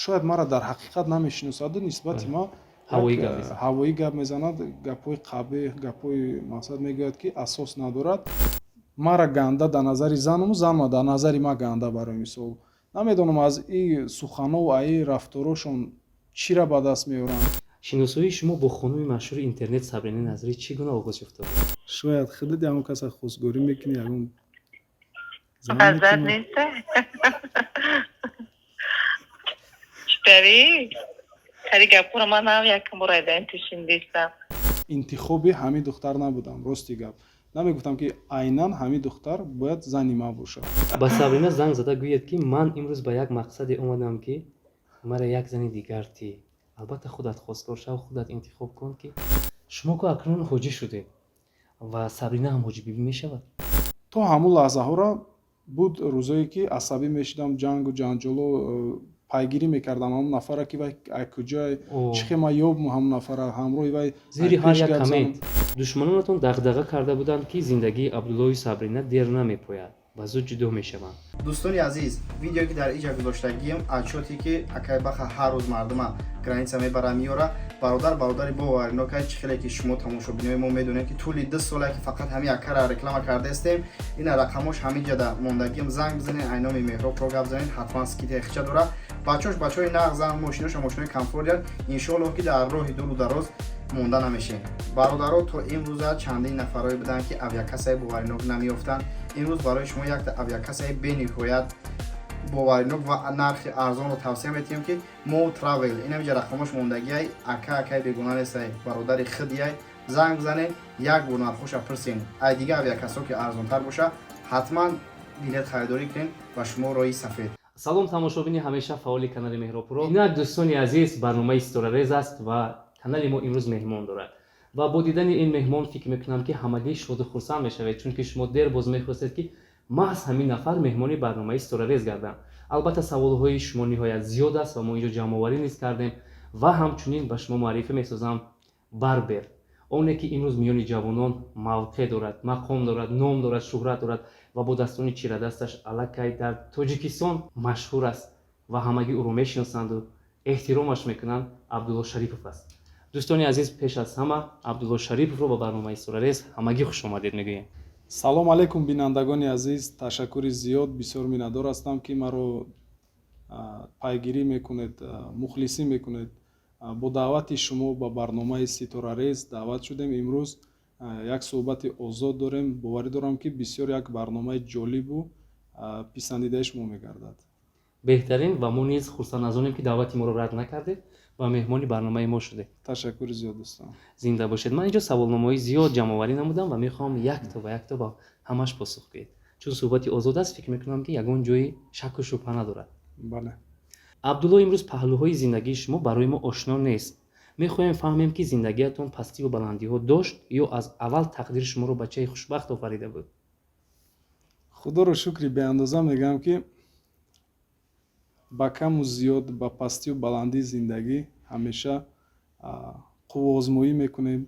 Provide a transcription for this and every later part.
Шояд маро дар ҳақиқат намешиносаду нисбати ма ҳавоӣ гап мезанад, гапҳои қабеҳ, гапҳои, мақсад, мегӯяд, ки асос надорад. Мара ганда дар назари занаму занма дар назари ма ганда. Барои мисол, намедонам, аз и суханову аи рафторошон чира ба даст меоранд. Шиносоии шумо бо хонуми машҳури интернет Сабрина Назрӣ чӣ гуна оғоз ёфта буд? Шояд худат ягон каса хостгорӣ мекунӣ, ягон Ғазаб неста? Читари? Хари гапҳоро ман нав якум бор айдаин тушиндистам. Интихоби ҳамин духтар набудам, рости гап. Намегуфтам, ки айнан ҳамин духтар бояд зани ман бошад. Ба Сабрина занг зада гӯед, ки ман имрӯз ба як мақсаде омадам, ки мара як зани дигар тӣ. Албатта, худат хостгор шав, худат интихоб кун, ки шумо ку акнун ҳоҷӣ шудед ва Сабрина ҳам ҳоҷибибӣ мешавад. То ҳамун лаҳзаҳоро буд рӯзое, ки асабӣ мешудам, ҷангу ҷанҷоло, пайгирӣ мекардам ҳамун нафара, ки вай куҷое, чӣ хел ман ёбм ҳамун нафара, ҳамроҳи вай Зери ҳар як коммент душманонатон дағдаға карда буданд, ки зиндагии Абдуллоҳи Сабрина дер намепояд ва зуд ҷудо мешаванд. Дӯстони азиз, видеое, ки дар иҷа гузоштагием, отчёте, ки акай Баха ҳар рӯз мардума граница мебара, меёра. Бародар, бародари боваринокай. Чӣ хеле ки шумо, тамошобинои мо, медонед, ки тӯли 2 сола ки фақат ҳамин акара реклама кардаистем. Ина рақамош ҳамин ҷада мондагием, занг бизанед, айноми Меҳробро гап занед, ҳатман скидка хича дора. Бачош бачаҳои нағзан, мошиноша мошинои комфортян. Иншоаллоҳ, ки дар роҳи дуру дароз монда намешем. Бародаро, то имрӯза чандин нафарое буданд, ки авиакассаи боваринок намеёфтанд. Имрӯз барои шумо якта авиакассаи бениҳоят боваринок ва нархи арзонро тавсия метиҳем, ки Мо Травел. Инамиҷа рақамош мондагиай. Ака акай бегуна нестай, бародари хидияй. Занг бизанед, як бор нархоша пурсен. Ай дига авиакассо ки арзонтар боша, ҳатман билет харидорӣ кунед ва шумо роҳи сафед. Салом, тамошобини ҳамеша фаъоли канали Меҳробпуро. Инак, дӯстони азиз, барномаи Ситорарез аст ва канали мо имрӯз меҳмон дорад. Ва бо дидани ин меҳмон фикр мекунам, ки ҳамагӣ шоду хурсанд мешавед, чунки шумо дер боз мехостед, ки маҳз ҳамин нафар меҳмони барномаи Ситорарез гарданд. Албатта, саволҳои шумо ниҳоят зиёд аст ва мо инҷо ҷамъоварӣ низ кардем ва ҳамчунин ба шумо муаррифӣ месозам барбер, оне ки имрӯз миёни ҷавонон мавқеъ дорад, мақом дорад, ном дорад, шӯҳрат дорад ва бо дастони чирадасташ аллакай дар Тоҷикистон машҳур аст ва ҳамагӣ ӯро мешиносанду эҳтиромаш мекунанд. Абдулло Шарипов аст. Дӯстони азиз, пеш аз ҳама Абдулло Шариповро ба барномаи Ситорарез ҳамагӣ хушомадед мегӯем. Салом алейкум, бинандагони азиз! Ташаккури зиёд, бисёр миннатдор ҳастам, ки маро пайгирӣ мекунед, мухлисӣ мекунед. Бо даъвати шумо ба барномаи Ситорарез даъват шудем. Имрӯз як суҳбати озод дорем. Боварӣ дорам, ки бисёр як барномаи ҷолибу писандидаи шумо мегардад. Беҳтарин, ва мо низ хурсанд аз онем, ки даъвати моро рад накардед ва меҳмони барномаи мо шудед. Ташаккури зиёд, дӯстон. Зинда бошед. Ман инҷо саволномаҳои зиёд ҷамъоварӣ намудам ва мехоҳам якто ба якто ба ҳамаш посух гӯед. Чун суҳбати озод аст, фикр мекунам, ки ягон ҷои шакку шубҳа надорад. Бале. Абдулло, имрӯз паҳлӯҳои зиндагии шумо барои мо ошно нест. Мехоҳем фаҳмем, ки зиндагиятон пастиву баландиҳо дошт ё аз аввал тақдир шуморо бачаи хушбахт офарида буд? Худоро шукри беандоза мегӯям, ки ба каму зиёд, ба пастию баландии зиндагӣ ҳамеша қувваозмоӣ мекунем.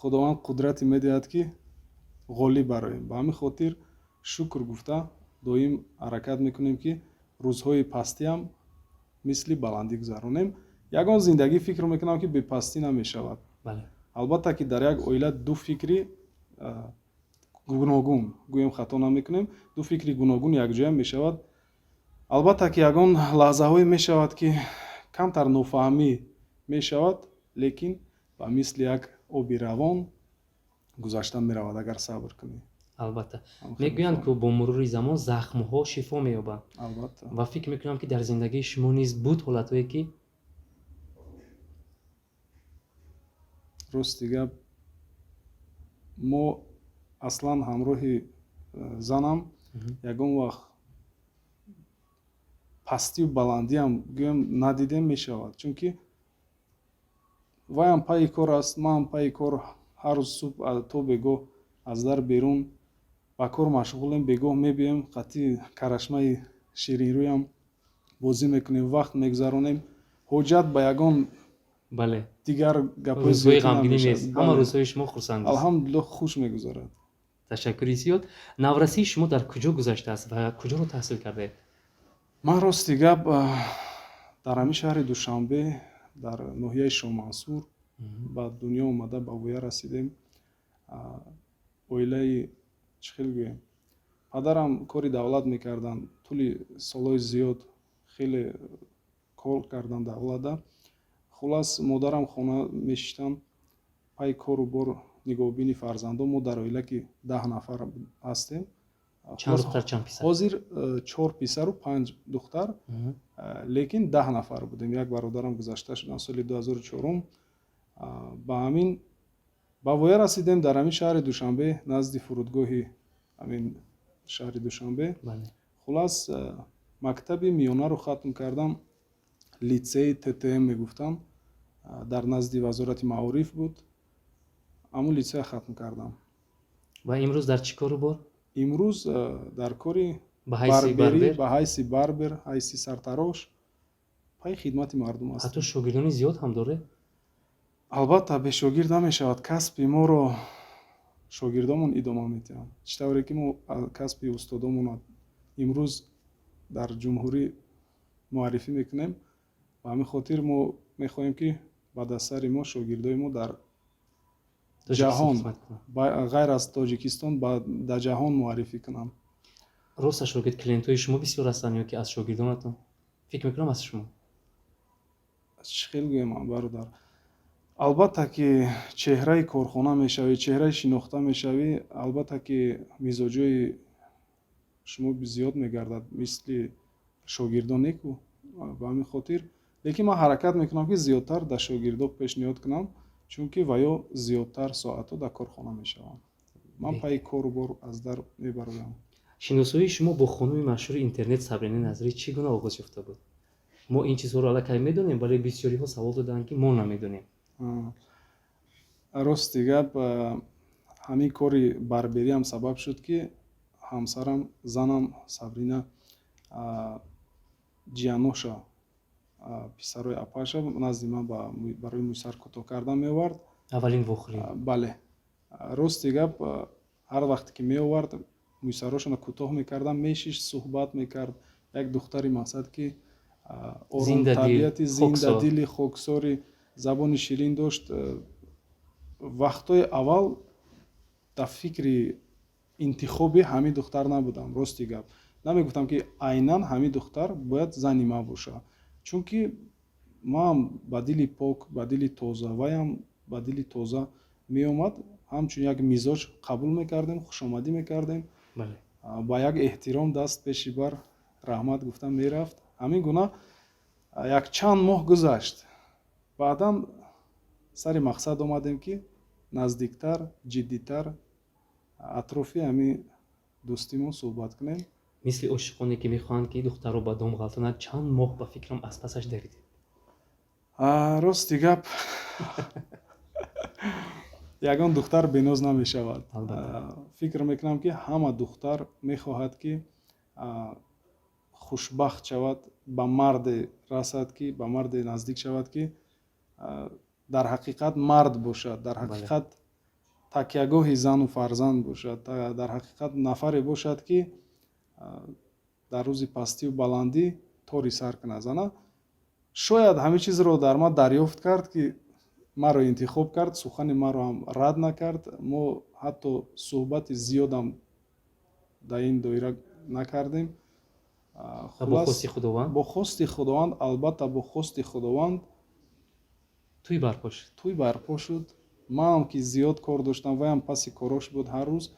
Худованд қудрате медиҳад, ки ғолиб бароем. Ба ҳамин хотир шукр гуфта, доим ҳаракат мекунем, ки рӯзҳои пастиам мисли баландӣ гузаронем. Ягон зиндагӣ, фикр мекунам, ки бепастӣ намешавад. Албатта, ки дар як оила ду фикри гуногун, гӯем, хато намекунем, ду фикри гуногун якҷоя мешавад. Албатта, ки ягон лаҳзаҳое мешавад, ки камтар нофаҳмӣ мешавад, лекин ба мисли як оби равон гузашта меравад, агар сабр кунӣ. Албатта, мегӯянд, ку бо мурури замон захмҳо шифо меёбанд. Албатта. Ва фикр мекунам, ки дар зиндагии шумо низ буд ҳолатҳое, ки Рости гап, мо аслан ҳамроҳи занам ягон вақт пастию баландиам, гӯем, надидем мешавад, чунки вайам пайи кор аст, манам пайи кор. Ҳар рӯз субҳ то бегоҳ аз дар берун ба кор машғулем. Бегоҳ мебиёем, қатъи карашмаи ширинрӯям бозӣ мекунем, вақт мегузаронем. Ҳоҷат ба ягон дигар гапҳои рӯзҳои ғамгинӣ нест, ҳама рӯзҳои шумо хурсанд. Алҳамдулиллоҳ, хуш мегузарад. Ташаккури зиёд. Наврасии шумо дар куҷо гузаштааст ва куҷоро таҳсил кардаед? Ман, рости гап, Дар ҳамин шаҳри Душанбе, дар ноҳияи Шомансур ба дунё омада, ба воя расидем. Оилаи, чӣ хел гӯем, падарам кори давлат мекарданд, тӯли солҳои зиёд хеле кор карданд давлатда. Хулас, модарам хона мешиштанд, пайи кору бор, нигоҳубини фарзандон. Мо дар оила ки 10 нафар ҳастем. Чанд духтар, чанд писар? Ҳозир чор писару панҷ духтар, лекин 10 нафар будем. Як бародарам гузашта шуданд соли 2004. Ба ҳамин ба воя расидем дар ҳамин шаҳри Душанбе, назди фурудгоҳи ҳамин шаҳри Душанбе. Хулас, мактаби миёнаро хатм кардам, литсеи ТТМ мегуфтам, дар назди Вазорати маориф буд, ҳамун литсея хатм кардам. Ва имрӯз дар чӣ кору бор? Имрӯз дар кори ба ҳайси барберӣ. Барбер. Ба ҳайси барбер, ҳайси сартарош пайи хидмати мардум ҳатто ҳастем. Шогирдони зиёд ҳам доред? Албатта, бешогирд намешавад. Касби моро шогирдомон идома медиҳанд, чӣ тавре ки мо касби устодомонро имрӯз дар ҷумҳурӣ муаррифӣ мекунем. Ба ҳамин хотир мо мехоҳем, ки баъд аз сари мо шогирдои мо дар Тоҷикистон ҷаҳон, хизмат кунанд. Ғайр аз Тоҷикистон, дар ҷаҳон муаррифӣ кунанд. Росташ шогирд, клиентҳои шумо бисёр ҳастанд ё ки аз шогирдонатон? Фикр мекунам, аз шумо. Чӣ хел гӯем, бародар, албатта ки чеҳраи корхона мешавӣ, чеҳраи шинохта мешавӣ, албатта ки мизоҷои шумо зиёд мегардад, мисли шогирдон неку. Ба ҳамин хотир, лекин ман ҳаракат мекунам, ки зиёдтар дар шогирдо пешниҳод кунам, чунки ваё зиёдтар соатҳо дар корхона мешаванд, ман пайи кору бор аз дар мебароям. Шиносоии шумо бо хонуми машҳури интернет Сабрина Назарӣ чӣ гуна оғоз ёфта буд? Мо ин чизҳоро аллакай медонем, вале бисёриҳо савол доданд, ки мо намедонем. Рости гап, ҳамин кори барбериам сабаб шуд, ки ҳамсарам, занам Сабрина ҷияноша, писарои апаша назди ман барои мӯйсар кӯтоҳ кардан меовард. Аввалин вохӯрӣ? Бале. Рости гап, ҳар вақте ки меовард, мӯйсарошонро кӯтоҳ мекардам, мешишт, суҳбат мекард. Як духтари, мақсад, ки оромтабиати, зиндадили, хоксори, забони ширин дошт. Вақтҳои аввал дар фикри интихоби ҳамин духтар набудам. Рости гап, намегуфтам, ки айнан ҳамин духтар бояд зани ман бошад, чунки ман ба дили пок, ба дили тоза, ваям ба дили тоза меомад, ҳамчун як мизоҷ қабул мекардем, хушомадӣ мекардем, ба як эҳтиром даст пеши бар раҳмат гуфта мерафт. Ҳамин гуна якчанд моҳ гузашт. Баъдан сари мақсад омадем, ки наздиктар, ҷиддитар атрофи ҳамин дӯстимон суҳбат кунем. Мисли ошиқоне, ки мехоҳанд, ки духтарро ба дом ғалтонад, чанд моҳ, ба фикрам, аз пасаш давидед? Рости гап, ягон духтар беноз намешавад. Фикр мекунам, ки ҳама духтар мехоҳад, ки хушбахт шавад, ба марде расад, ки ба марде наздик шавад, ки дар ҳақиқат мард бошад, дар ҳақиқат такягоҳи зану фарзанд бошад, дар ҳақиқат нафаре бошад, ки дар рӯзи пастию баландӣ тори сар кунад зана. Шояд ҳамин чизро дар ман дарёфт кард, ки маро интихоб кард, сухани маро ҳам рад накард. Мо ҳатто суҳбати зиёдам дар ин доира накардем. Бо хости Худованд. Бо хости Худованд, албатта, бо хости Худованд. Тӯй барпо шуд. Тӯй барпо шуд. Манам ки зиёд кор доштам, ваям паси корош буд ҳар рӯз.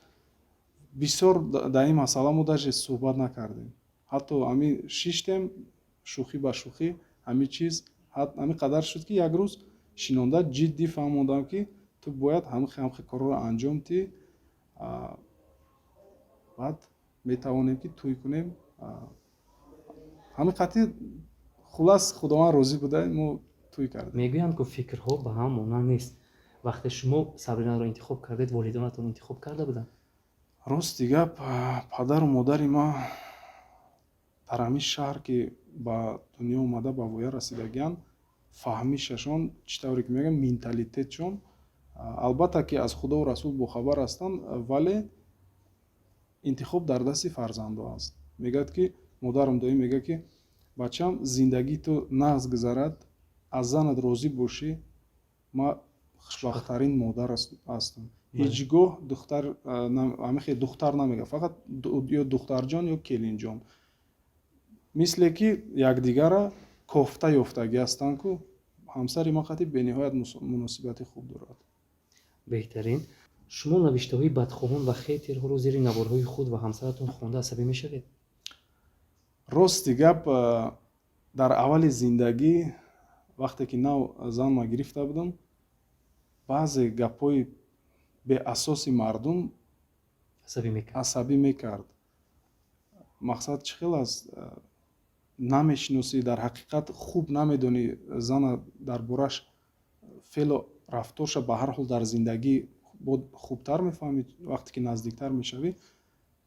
Бисёр дар ин масъала мо даже суҳбат накардем. Ҳатто ҳамин шиштем, шӯхӣ ба шӯхӣ, ҳамин чиз ҳамин қадар шуд, ки як рӯз шинонда, ҷиддӣ фаҳмондам, ки ту бояд ҳамин корҳоро анҷом диҳӣ, баъд метавонем, ки тӯй кунем. Ҳамин қатъи, хулас, Худованд розӣ буда, мо тӯй кардем. Мегӯянд, ку фикрҳо ба ҳам монанд нест. Вақте шумо Сабринаро интихоб кардед, волидонатон интихоб карда буданд? Рости гап, падару модари ман дар ҳамин шаҳр ки ба дунё омада, ба воя расидагианд, фаҳмишашон, чӣ тавре ки мегӯям, менталитетшон, албатта ки аз Худову Расул бохабар ҳастанд, вале интихоб дар дасти фарзандо аст, мегӯяд, ки модарам доим мегӯяд, ки Бачам, зиндагии ту нағз гузарад, аз занат розӣ бошӣ, ман хушбахттарин модар ҳастам. Ҳеҷ гоҳ духтар ҳамихе духтар намегӯяд, фақат ё духтарҷон, ё келинҷон. Мисле ки якдигара кофта ёфтагӣ ҳастанд ку. Ҳамсари ман қатъи бениҳоят муносибати хуб дорад. Беҳтарин. Шумо навиштаҳои бадхоҳон ва хейтерҳоро зери наворҳои худ ва ҳамсаратон хонда асабӣ мешавед? Рости гап, дар аввали зиндагӣ, вақте ки нав занма гирифта будам, баъзе гапҳои беасоси мардум асабӣ мекард. Асабӣ мекард. Мақсад чӣ хел аст, намешиносӣ, дар ҳақиқат хуб намедонӣ зана, дар бораш феълу рафторша. Ба ҳар ҳол, дар зиндагӣ бо хубтар мефаҳмӣ, вақте ки наздиктар мешавӣ.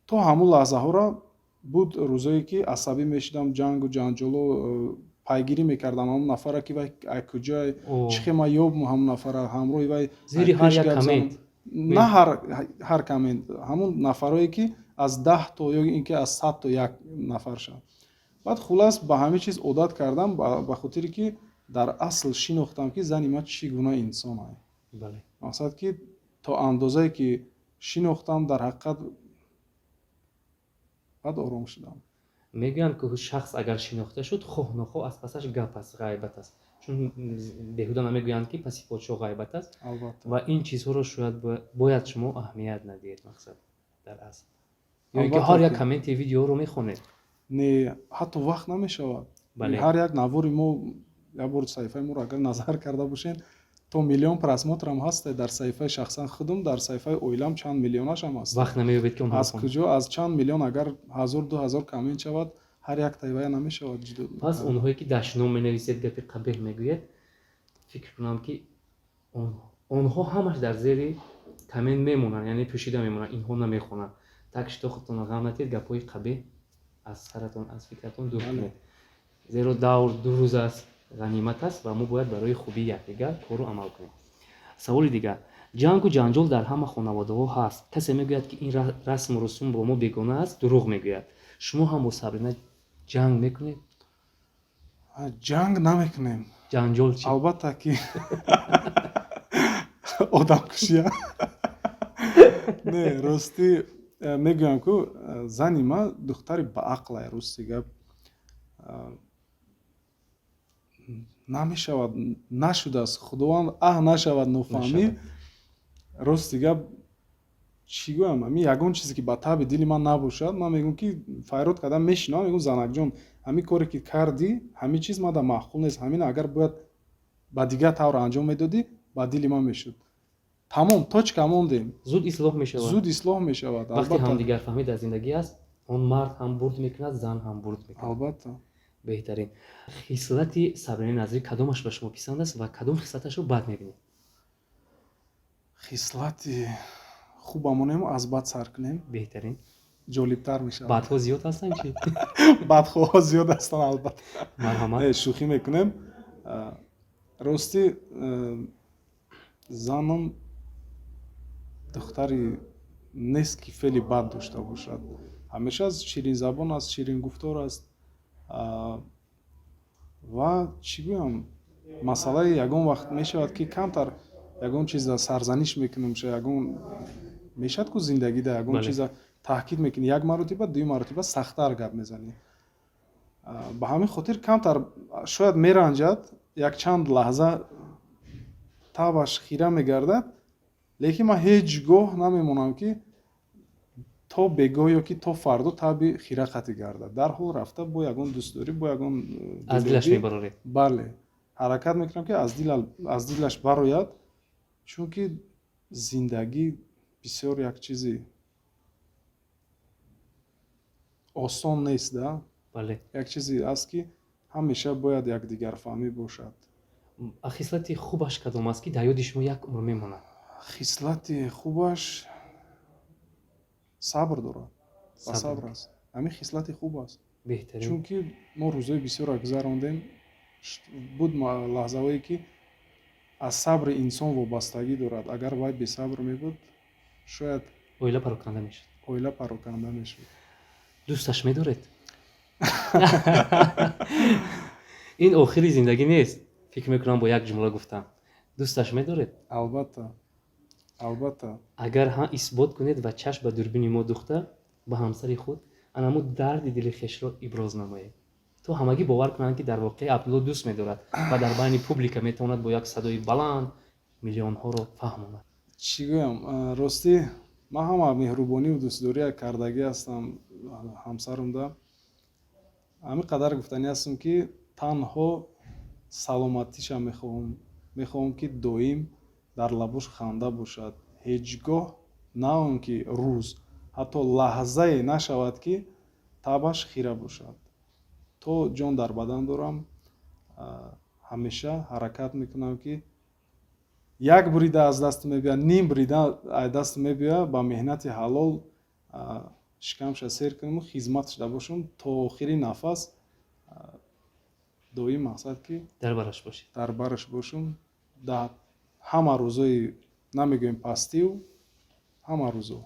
То ҳамун лаҳзаҳоро буд рӯзое, ки асабӣ мешудам, ҷангу ҷанҷоло пайгирӣ мекардам ҳамун нафара, ки вай куҷое, чӣ хел ман ёбм ҳамун нафара, ҳамроҳи вай зери ҳар як коммент. На ҳар коммент, ҳамун нафарое, ки аз 10 то ё ин ки аз 100 то як нафар шавад. Баъд, хулас, ба ҳамин чиз одат кардам, ба хотире ки дар асл шинохтам, ки зани ман чӣ гуна инсон ай. Мақсад, ки то андозае ки шинохтам, дар ҳақиқат баъд ором шудам. Мегӯянд, ки шахс агар шинохта шуд, хоҳ нохоҳ аз пасаш гап аст, ғайбат аст, чун беҳуда намегӯянд, ки паси подшоҳ ғайбат аст. Албатта. Ва ин чизҳоро шояд бояд шумо аҳамият надиҳед, мақсад, дар асл, ё ин ки ҳар як комменти видеоро мехонед? Не, ҳатто вақт намешавад. Ҳар як навори мо, як бор саҳифаи моро агар назар карда бошед, то миллион просмотрам ҳаст дар саҳифаи шахсан худам, дар саҳифаи оилам чанд миллионашам ҳаст. Вақт намеёбед, ки онҳоро Аз куҷо? Аз чанд миллион агар ҳазор, 2000 коммент шавад, ҳар як таивая намешавад ҷудо. Пас онҳое, ки дашном менависед, гапи қабеҳ мегӯед, фикр кунам, ки онҳо ҳамаш дар зери коммент мемонанд, яъне пӯшида мемонанд, инҳо намехонанд. Так что худтонро ғам натиҳед, гапҳои қабеҳ аз саратон, аз фикратон дур кунед, зеро давр 2 рӯз аст, ғанимат аст ва мо бояд барои хубии якдигар кору амал кунем. Саволи дигар: ҷангу ҷанҷол дар ҳама хонаводаҳо ҳаст. Касе мегӯяд, ки ин расму русум бо мо бегона аст, дурӯғ мегӯяд. Шумо ҳам бо Сабрина ҷанг мекунед? Ҷанг намекунем. Ҷанҷол чӣ? Албатта, ки одамкушия не. Ростӣ, мегӯям ку, зани ман духтари баақлай. Рости гап, намешавад, нашудааст, Худованд аҳ нашавад нофаҳмӣ. Рости гап, чӣ гӯям, ҳамин ягон чизе, ки ба таби дили ман набошад, ман мегӯям, ки файрод кардам, мешинам, мегӯям: «Занакҷон, ҳамин коре, ки кардӣ, ҳамин чиз мада маъқул нест. Ҳамин агар бояд ба дигар тавр анҷом медодӣ, ба дили ман мешуд». Тамом, точка мондем. Зуд ислоҳ мешавад. Зуд ислоҳ мешавад. Вақте ҳамдигарфаҳмӣ дар зиндагӣ аст, он мард ҳам бурд мекунад, зан ҳам бурд мекунад. Албатта. Беҳтарин. Хислати Сабрини Назрӣ кадомаш ба шумо писанд аст ва кадом хислаташро бад мебинед? Хислати хубамонем, аз бад сар кунем. Беҳтарин. Ҷолибтар мешавад. Бадҳо зиёд ҳастанд, чи? Бадхоҳҳо зиёд ҳастанд, албатта. Марҳамат. Шӯхӣ мекунем. Ростӣ, занам духтари нест, ки феъли бад дошта бошад. Ҳамеша ширинзабон аст, ширингуфтор аст. Ва чӣ гӯям, масъалаи ягон вақт мешавад, ки камтар ягон чиза сарзаниш мекунем, ягон мешавад ку, зиндагида ягон чиза таҳкид мекунӣ, як маротиба, дуюм маротиба сахттар гап мезанӣ. Ба ҳамин хотир камтар шояд меранҷад, якчанд лаҳза табаш хира мегардад, лекин ман ҳеҷ гоҳ намемонам, ки то бегоҳ ё ки то фардо таби хира қатъӣ гардад. Дарҳол рафта бо ягон дӯстдорӣ, бо ягон Аз дилаш мебароред. Бале, ҳаракат мекунам, ки аз дилаш барояд, чунки зиндагӣ бисёр як чизи осон нест да. Як чизе аст, ки ҳамеша бояд якдигарфаҳмӣ бошад. Хислати хубаш кадом аст, ки дар ёди шумо як умр мемонад? Хислати хубаш сабр дорад, ба сабр аст. Ҳамин хислати хуб аст. Беҳтарин. Чунки мо рӯзои бисёрро гузарондем, буд лаҳзаҳое, ки аз сабри инсон вобастагӣ дорад. Агар вай бесабр мебуд, шояд оила пароканда мешуд. Оила пароканда мешуд. Дӯсташ медоред? Ин охири зиндагӣ нест, фикр мекунам, бо як ҷумла гуфтам. Дӯсташ медоред? Албатта, албатта. Агар ҳа, исбот кунед ва чашм ба дурбини мо духта, ба ҳамсари худ анамо дарди дили хешро иброз намоед, то ҳамагӣ бовар кунанд, ки дар воқеъ Абдулло дӯст медорад ва дар байни публика метавонад бо як садои баланд миллионҳоро фаҳмонад. Чӣ гӯям, ростӣ, ман ҳама меҳрубониву дӯстдория кардагӣ ҳастам ҳамсарамда. Ҳамин қадар гуфтанӣ ҳастам, ки танҳо саломатиша мехоҳам. Мехоҳам, ки доим дар лабош ханда бошад. Ҳеҷ гоҳ на он ки рӯз, ҳатто лаҳзае нашавад, ки табаш хира бошад. То ҷон дар бадан дорам, ҳамеша ҳаракат мекунам, ки як бурида аз даст мебиёд, ним бурида аз даст мебиёяд, ба меҳнати ҳалол шикамша сер кунаму хизмат шуда бошам то охири нафас. Доим мақсад, ки дар бараш бошед. Дар бараш бошам дар ҳама рӯзои, намегӯем пастию, ҳама рӯзо.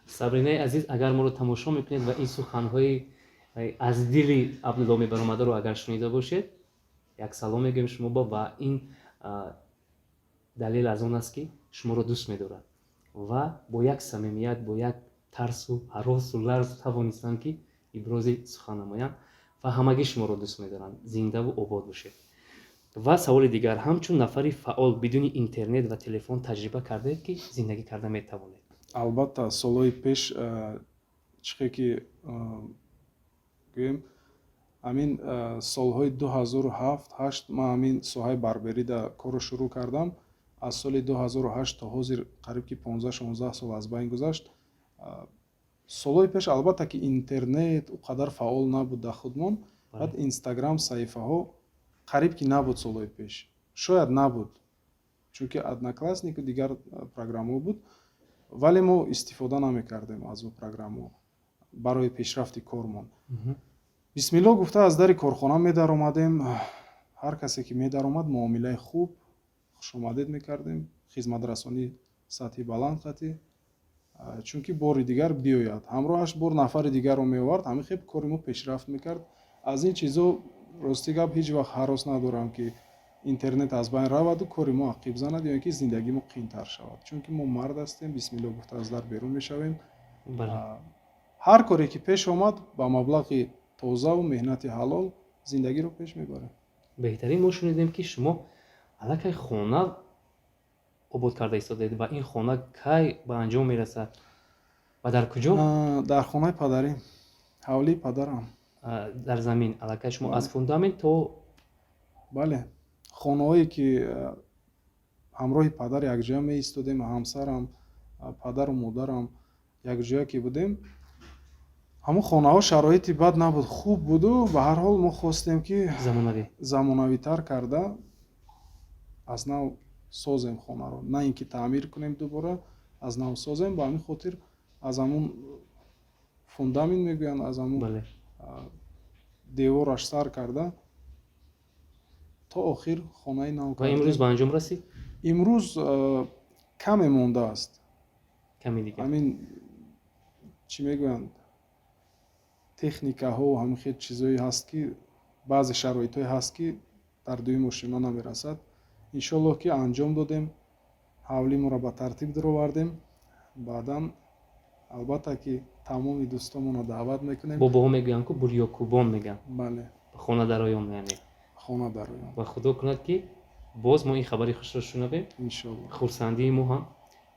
Сабринаи азиз, агар моро тамошо мекунед ва ин суханҳои аз дили Абдулло мебаромадаро агар шунида бошед, як салом мегӯем шумо бо ва ин далел аз он аст, ки шуморо дӯст медорад ва бо як самимият, бо як тарсу ҳаросу ларз тавонистанд, ки ибрози сухан намоянд ва ҳамагӣ шуморо дӯст медоранд. Зиндаву обод бошед. Ва саволи дигар: ҳамчун нафари фаъол, бидуни интернет ва телефон таҷриба кардаед, ки зиндагӣ карда метавонед? Албатта, солҳои пеш, чихе ки гӯем, ҳамин солҳои 2007, ҳашт ман ҳамин соҳаи барберида корро шурӯъ кардам. Аз соли 2008 то ҳозир қариб ки 15-16 сол аз байн гузашт. Солҳои пеш, албатта, ки интернет ӯ қадар фаъол набуд дар худмон. Баъд Инстаграм саҳифаҳо қариб ки набуд солҳои пеш, шояд набуд, чунки Однокласснику дигар программаҳо буд, вале мо истифода намекардем аз ӯ программаҳо барои пешрафти кормон. Бисмилло гуфта, аз дари корхона медаромадем, ҳар касе ки медаромад, муомилаи хуб, хушомадед мекардем, хизматрасонӣ сатҳи баланд қатӣ, чунки бори дигар биёяд, ҳамроҳаш бор нафари дигарро меовард. Ҳамин хел кори мо пешрафт мекард. Аз ин чизо, рости гап, ҳеҷ вақт ҳарос надорам, ки интернет аз байн раваду кори мо ақиб занад ё ин ки зиндагии мо қиинтар шавад, чунки мо мард ҳастем, бисмилло гуфта, аз дар берун мешавем. Ҳар коре ки пеш омад, ба маблағи тозаву меҳнати ҳалол зиндагиро пеш мебарем. Беҳтарин. Мо шунидем, ки шумо аллакай хона обод карда истодаед. Ва ин хона кай ба анҷом мерасад ва дар куҷо? Дар хонаи падарӣ, ҳавлии падарам. Дар замин аллакай шумо аз фундамент то Бале, хонаҳое ки ҳамроҳи падар якҷоя меистодем, ҳамсарам, падару модарам якҷоя ки будем, ҳамон хонаҳо шароити бад набуд, хуб буду ба ҳар ҳол мо хостем, ки замонавӣ. Замонавитар карда, аз нав созем хонаро, на ин ки таъмир кунем дубора, аз нав созем. Ба ҳамин хотир аз ҳамун фундамент мегӯянд, аз ҳамун девораш сар карда то охир хонаи нав Ва имрӯз кардем. ба анҷом расид? Имрӯз каме мондааст. Каме дигар. Ҳамин, чӣ мегӯянд, техникаҳо, ҳамин хел чизое ҳаст, ки баъзе шароитҳое ҳаст, ки дар дуюм ошино намерасад. Иншоаллоҳ, ки анҷом додем, ҳавлиморо ба тартиб даровардем, баъдан, албатта, ки тамоми дӯстонмонро даъват мекунем. Бобоҳо мегӯянд ку, бурёкубон мегӯянд. Бале. Ба хона дароён, яъне. Хона дароён. Ва Худо кунад, ки боз мо ин хабари хушро шунавем. Иншоаллоҳ. Хурсандии мо ҳам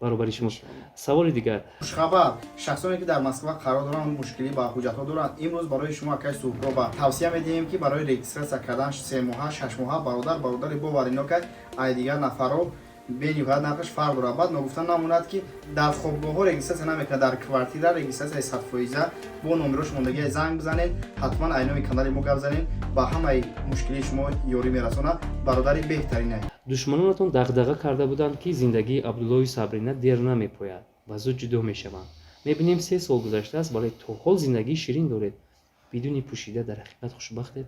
баробари шумо. Иншоаллоҳ. Саволи дигар. Хушхабар: шахсоне ки дар Москва қарор доранд, мушкилӣ ба ҳуҷҷатҳо доранд, имрӯз барои шумо акай Суҳроба тавсия медиҳем, ки барои регистрация кардан 3 моҳа, 6 моҳа бародар, бародари боваринок, ай дигар нафарро бениҳоят нархаш фарқ дорад. Баъд ногуфта намонад, ки дар хобгоҳҳо регистрация намекунад, дар квартира регистрацияи 100%. Бо номерош мондагия, занг бизанед, ҳатман ай номи канали мо гап занед, ба ҳамаи мушкилии шумо ёрӣ мерасонад. Бародари беҳтаринай. Душманонатон дағдаға карда буданд, ки зиндагии Абдуллоҳи Сабрина дер намепояд ва зуд ҷудо мешаванд. Мебинем, 3 сол гузаштааст, вале то ҳол зиндагии ширин доред. Бидуни пӯшида, дар ҳақиқат хушбахтед?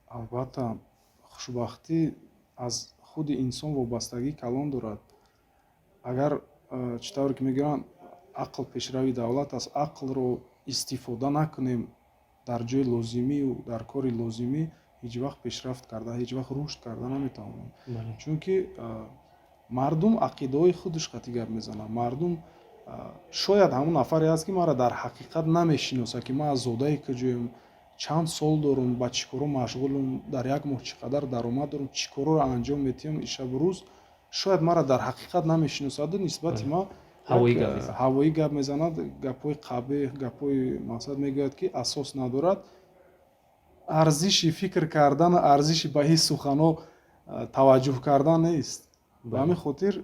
Албатта, хушбахтӣ аз худи инсон вобастагии калон дорад. Агар, чӣ тавре ки мегӯянд, ақл пешрави давлат аст, ақлро истифода накунем. Дар ҷои лозимию дар кори лозимӣ ҳеҷ вақт пешрафт карда, ҳеҷ вақт рушд карда наметавонем, чунки мардум ақидаҳои худаш қатъи гап мезанад. Мардум шояд ҳамон нафаре аст, ки маро дар ҳақиқат намешиносад, ки ман аз зодаи куҷоем, чанд сол дорум, ба чӣ коро машғулум, дар як моҳ чӣ қадар даромад дорум, чӣ короро анҷом медиҳам шабу рӯз. Шояд маро дар ҳақиқат намешиносаду нисбати ман ҳавоӣ гап мезанад, гапҳои қабеҳ, гапҳои, мақсад, мегӯяд, ки асос надорад. Арзиши фикр кардан, арзиши ба ҳис суханҳо таваҷҷӯҳ кардан нест. Ба ҳамин хотир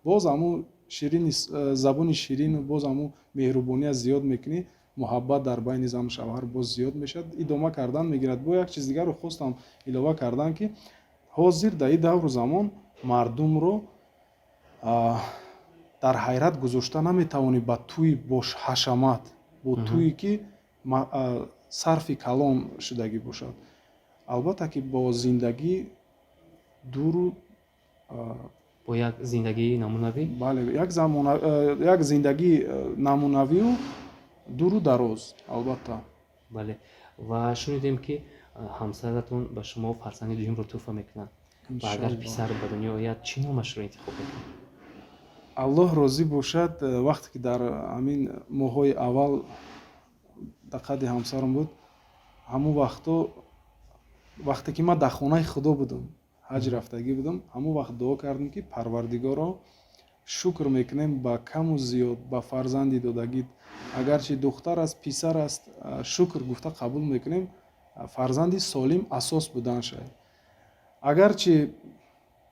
боз ҳамун ширини забони ширину боз ҳамун меҳрубония зиёд мекунӣ, муҳаббат дар байни зану шавҳар боз зиёд мешавад, идома кардан мегирад. Бо як чиз дигарро хостам илова кардан, ки ҳозир дар ин давру замон мардумро дар ҳайрат гузошта наметавонӣ ба тӯи бо ҳашамат, бо тӯе ки сарфи калон шудагӣ бошад. Албатта ки бо зиндагӣ дуру Бо як зиндагии намунавӣ. Бале, як зиндагии намунавию дуру дароз, албатта. Бале, ва шунидем, ки ҳамсаратон ба шумо фарзанди дуюмро тӯҳфа мекунад. Ва агар писар ба дунё ояд, чӣ номашро интихоб мекунед? Аллоҳ розӣ бошад. Вақте ки дар ҳамин моҳҳои аввал дар қадди ҳамсарам буд, ҳамон вақто, вақте ки ман дар хонаи Худо будам, ҳаҷ рафтагӣ будам, ҳамон вақт дуо кардем, ки Парвардигоро, шукр мекунем ба каму зиёд, ба фарзанди додагит, агарчи духтар аст, писар аст, шукр гуфта қабул мекунем, фарзанди солим асос будан шавад. Агарчи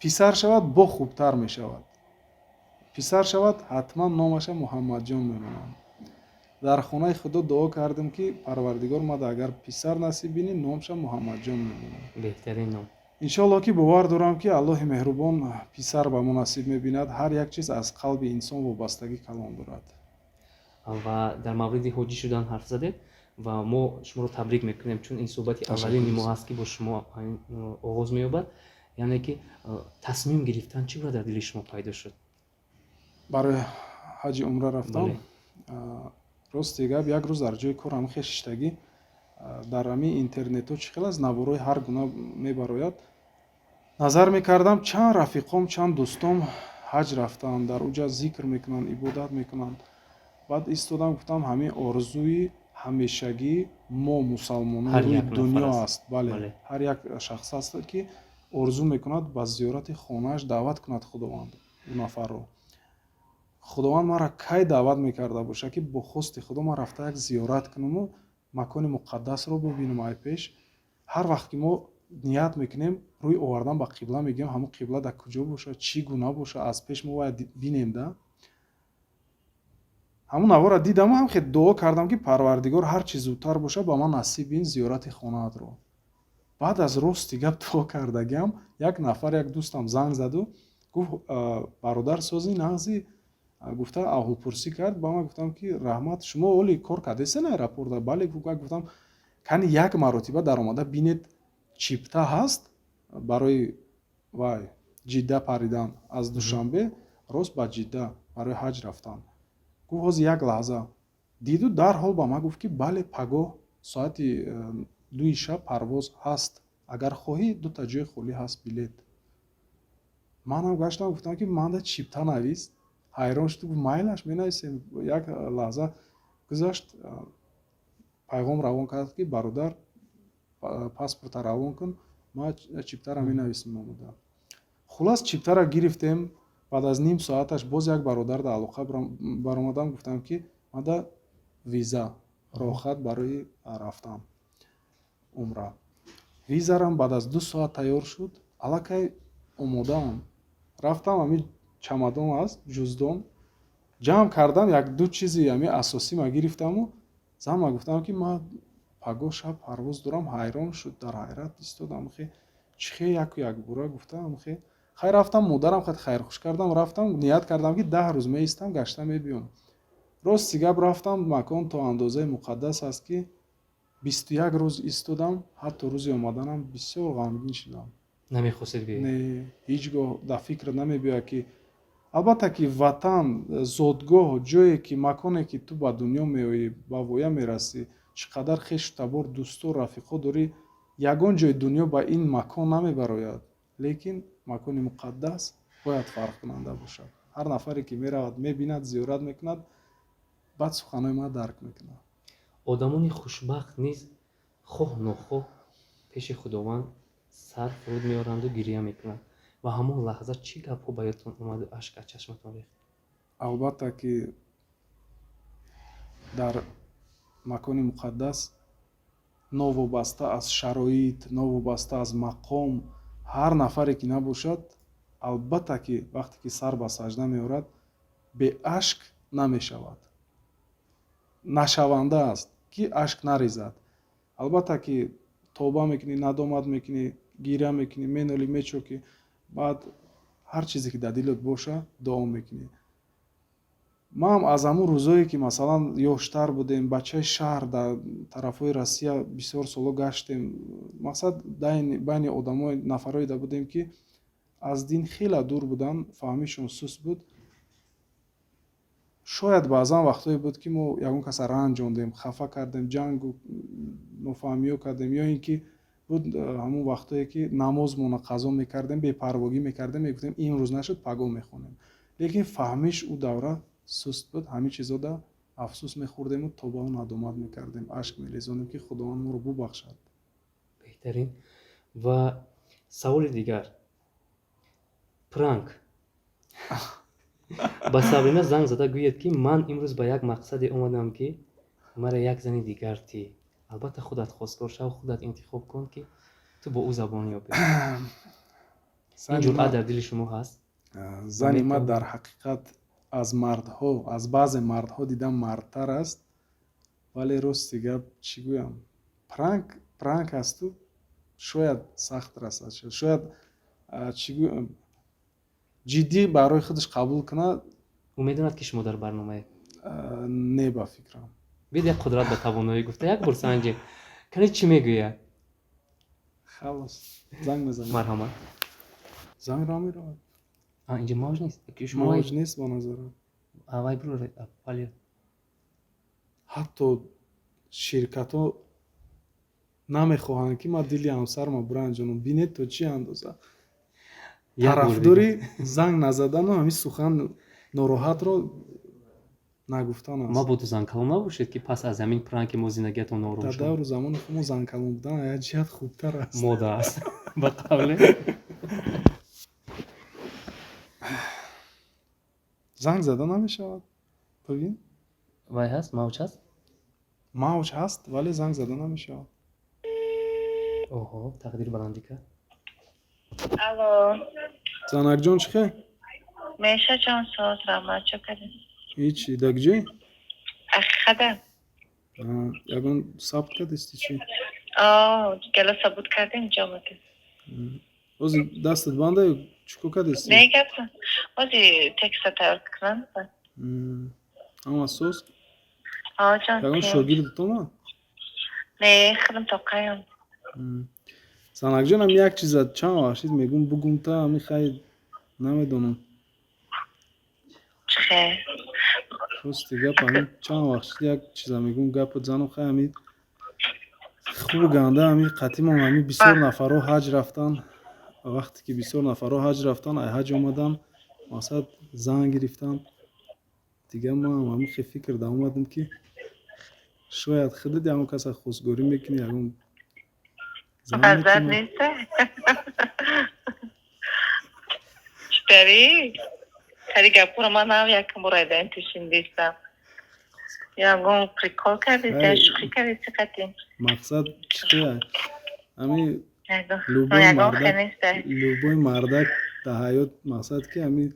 писар шавад, бо хубтар мешавад. Писар шавад, ҳатман номаша Муҳаммадҷон мемонам. Дар хонаи Худо дуо кардем, ки Парвардигор, мада агар писар насиб бинӣ, номша Муҳаммадҷон мемонам. Беҳтарин ном. Иншоаллоҳ, ки бовар дорам, ки Аллоҳи меҳрубон писар ба мо насиб мебинад. Ҳар як чиз аз қалби инсон вобастагӣ калон дорад. Ва дар мавриди ҳоҷӣ шудан ҳарф задед ва мо шуморо табрик мекунем, чун ин суҳбати аввалини мо ҳаст, ки бо шумо оғоз меёбад. Яъне ки тасмим гирифтан чӣ гуна дар дили шумо пайдо шуд? Барои ҳаҷи умра рафтан? Рости гап, як рӯз дар ҷои корам хешиштагӣ, дар ҳамин интернетҳо чӣ хел аст, наворҳои ҳар гуна мебарояд, назар мекардам, чанд рафиқом, чанд дӯстом ҳаҷ рафтанд, дар уҷа зикр мекунанд, ибодат мекунанд. Баъд истодам, гуфтам, ҳамин орзуи ҳамешагии мо, мусалмонон, рӯи дунё аст. Бале, ҳар як шахс аст, ки орзу мекунад ба зиёрати хонааш даъват кунад Худованд ӯ нафарро. Худованд маро кай даъват мекарда бошад, ки бо хости Худо ман рафта як зиёрат кунаму макони муқаддасро бубинам. Ай пеш ҳар вақт ки мо ният мекунем, рӯй овардан ба қибла, мегӯем, ҳамон қибла дар куҷо бошад, чӣ гуна бошад, аз пеш мо бояд бинем да. Ҳамон наворро дидаму ҳам хел дуо кардам, ки Парвардигор, ҳар чӣ зудтар бошад, ба ман насиб бин зиёрати хонаатро. Баъд аз, рости гап, дуо кардагиам, як нафар, як дӯстам занг заду гуфт: «Бародар, сози, нағзи?» гуфта аҳволпурсӣ кард. Ба ман гуфтам, ки раҳмат, шумо оли кор кардесен аэропорта? Бале, гуфтам, кани як маротиба даромада бинед, чипта ҳаст барои вай Ҷидда паридан, аз Душанбе рост ба Ҷидда барои ҳаҷ рафтан. Гуфт: «Ҳозир, як лаҳза». Диду дарҳол ба ман гуфт, ки бале, пагоҳ соати 2-и шаб парвоз ҳаст, агар хоҳӣ, дута ҷои холӣ ҳаст билет. Манам гаштам, гуфтам, ки манда чипта навис. Ҳайрон шуд, гуфт: «Майлаш, менависем». Як лаҳза гузашт, пайғом равон кард, ки бародар, паспорта равон кун, ман чиптара менависем омода. Хулас, чиптара гирифтем. Баъд аз ним соаташ боз як бародар дар алоқа баромадам, гуфтам, ки мада виза, роҳхат барои рафтан умра. Визарам баъд аз 2 соат тайёр шуд. Аллакай омодаам. Рафтам, ҳамин чамадон аст, ҷуздон ҷамъ кардам, як ду чизи ҳамин асосима гирифтаму занма гуфтам, ки ман пагоҳ шаб парвоз дорам. Ҳайрон шуд, дар ҳайрат истодам, хе чӣ хе яку якбора гуфтам. Хе хайр, рафтам, модарам хат хайрхуш кардам, рафтам. Ният кардам, ки 10 рӯз меистам, гашта мебиём. Рости гап, рафтам, макон то андозаи муқаддас аст, ки 21 рӯз истодам. Ҳатто рӯзи омаданам бисёр ғамгин шудам. Намехостед биёед? Не, ҳеҷ гоҳ дар фикр намебиёяд, ки албатта ки ватан, зодгоҳ, ҷое ки, маконе ки ту ба дунё меоӣ, ба воя мерасӣ. Чӣ қадар хешу табор, дӯсту рафиқҳо дорӣ, ягон ҷои дунё ба ин макон намебарояд, лекин макони муқаддас бояд фарқкунанда бошад. Ҳар нафаре ки меравад, мебинад, зиёрат мекунад, баъд суханҳои ман дарк мекунад. Одамони хушбахт низ хоҳ нохоҳ пеши Худованд сар фуруд меоранду гиря мекунанд. Ва ҳамон лаҳза чӣ гапҳо ба ёдтон омаду ашк аз чашматон рехт? Албатта ки дар макони муқаддас новобаста аз шароит, новобаста аз мақом, ҳар нафаре ки набошад, албатта ки вақте ки сар ба сажда меорад, беашк намешавад, нашаванда аст ки ашк нарезад. Албатта ки тавба мекунӣ, надомат мекунӣ, гиря мекунӣ, менолӣ, мечокӣ, баъд ҳар чизе ки дар дилат боша, дуо мекунӣ. Ман аз ҳамун рӯзое ки, масалан, ёштар будем, бачаи шаҳр, дар тарафҳои Россия бисёр соло гаштем, мақсад, байни одамои, нафарое да будем, ки аз дин хеле дур буданд, фаҳмишон суст буд. Шояд баъзан вақтҳое буд, ки мо ягон каса ранҷондем, хафа кардем, ҷангу нофаҳмиҳо кардем, ё ин ки буд ҳамун вақтҳое ки намозмона қазо мекардем, бепарвогӣ мекардем, мегуфтем, имрӯз нашуд, пагоҳ мехонем. Лекин фаҳмиш ӯ давра суст буд. Ҳамин чизода афсӯс мехӯрдему тобаву надомат мекардем, ашк мерезонем, ки Худованд моро бубахшад. Беҳтарин. Ва саволи дигар, пранк: ба Сабрина занг зада гӯяд, ки ман имрӯз ба як мақсаде омадам, ки мара як зани дигар тӣ. Албатта, худат хостгор шав, худат интихоб кун, ки ту бо ӯ забон ёбӣ. Ин ҷуръат дар дили шумо ҳаст? Зани ман дар ҳақиқат аз мардҳо, аз баъзе мардҳо дидам, мардтар аст. Вале рости гап, чӣ гӯям, пранк пранк асту, шояд сахт расад, шояд, чӣ гӯям, ҷиддӣ барои худаш қабул кунад. Ӯ медонад, ки шумо дар барномае? Не, ба фикрам. Бид як қудрат ба тавоноӣ гуфта, як бор санҷем, кане чӣ мегӯяд. Халос, занг мезанам. Марҳамат. Занг ро меравад. Инҷа мавҷ нест? Мавҷ нест, ба назарам. Вай бироред, палё. Ҳатто ширкатҳо намехоҳанд, ки ман дили ҳамсарма биранҷонам. Бинед, то чӣ андоза тарафдори занг назадану ҳамин сухан нороҳатро нагуфтан аст. Мабодо занкалон набошед, ки пас аз ҳамин пранки мо зиндагиятон нором. Дар давру замони хумо занкалон будан як ҷиҳат хубтар аст. Мода аст, ба қавле. Занг зада намешавад, бибин. Вай ҳаст, мавҷ ҳаст? Мавҷ ҳаст, вале занг зада намешавад. Оҳо, тақдир баландӣ кард. Алло. Занакҷон, чӣ хел? Меша ҷон, соз, раҳмат, чо кардем? Ҳичи, дар куҷои? Ахада. Ягон сабт кардисти, чӣ? Гала сабут кардем, ҷо омадем. Ҳозир дастат банда ё чӣ кор кардисти? Не, гап, ҳозир текста тайёр кунам. Ҳама соз? Ҷон. Ягон шогирдат омад? Не, худам тоқаям. Занакҷон, ам як чиза чанд вақт шид мегум, бугум та, ами хай, намедонам. Чӣ хел? Рости гап, ами чанд вақт шид як чиза мегум, гапат занам. Хай, ами хубу ганда, ами қатимон, ами бисёр нафарҳо ҳаҷ рафтан. Вақте ки бисёр нафарҳо ҳаҷ рафтан, ай ҳаҷ омадан, мақсад, зан гирифтан. Дигар ман ҳами хел фикр да омадам, ки шояд худат ягон каса хостгорӣ мекунӣ, ягон зан Базар метавонад. Неста, читари тари гапуро ман нав якм бор айдаин тушиндистам. Ягон прикол кардиста? Хай. Шӯхӣ кардисти қатӣ? Мақсад, чӣ хел, ами любой Ягон мардак хел неста. Любой мардак дар ҳаёт, мақсад, ки ами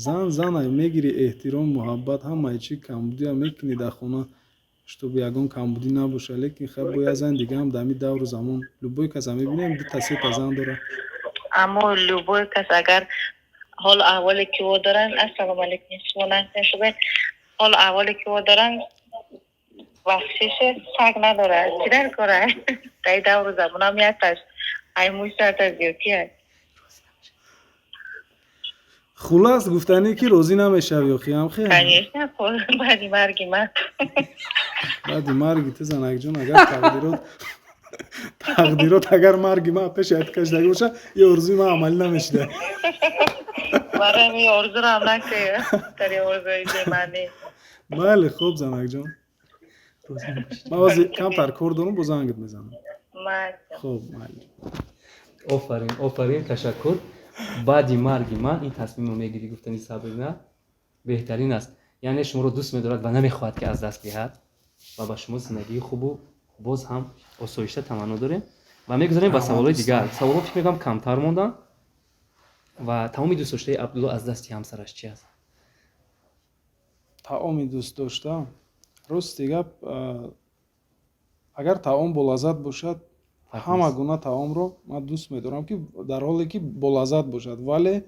зан зана мегирӣ, эҳтиром, муҳаббат, ҳамаи чӣ, камбудия мекунӣ дар хона, чтобы ягон камбудӣ набоша. Лекин хай, бо як зан дигаам дар ҳамин давру замон любой каса мебинем, дута, сета зан дора. Аммо любой кас агар ҳолу аҳволе ки во доранд, ассалому алайкум, шумо нашуда, ҳолу аҳволе ки во доранд, бахшише, саг надорад, чӣ дар кора? Дар давру замонам якташ ай мӯй сарта зиёдтӣ аст. Хулас, гуфтанӣ, ки розӣ намешавӣ, охи ҳамхе? Конечно, баъди марги ман. Баъди марги ту, занакҷон, агар тақдирот, агар марги ман пеши ат кашидагӣ боша, и орзуи ман амалӣ намешида. Барои ин орзуро ҳам накунед, дар ин орзуи бемаънӣ. Майли, хуб, занакҷон, ман ҳозир камтар кор дорам, бо зангат мезанам. Майли. Хуб, майли. Офарин, офарин, ташаккур. Баъди марги ман ин тасмимро мегирӣ, гуфтани Сабрина беҳтарин аст. Яъне шуморо дӯст медорад ва намехоҳад, ки аз даст диҳад, ва ба шумо зиндагии хубу боз ҳам осоишта таманно дорем ва мегузарем ба Раҳмат, саволҳои дӯстон. дигар. Саволҳо, фикр мекунам, камтар монданд. Ва таоми дӯстдоштаи Абдулло аз дасти ҳамсараш чи аст? Таоми дӯстдошта, рости гап, агар таом болаззат бошад, Фарқ ҳама нест. гуна таомро ман дӯст медорам, ки дар ҳоле ки болаззат бошад. Вале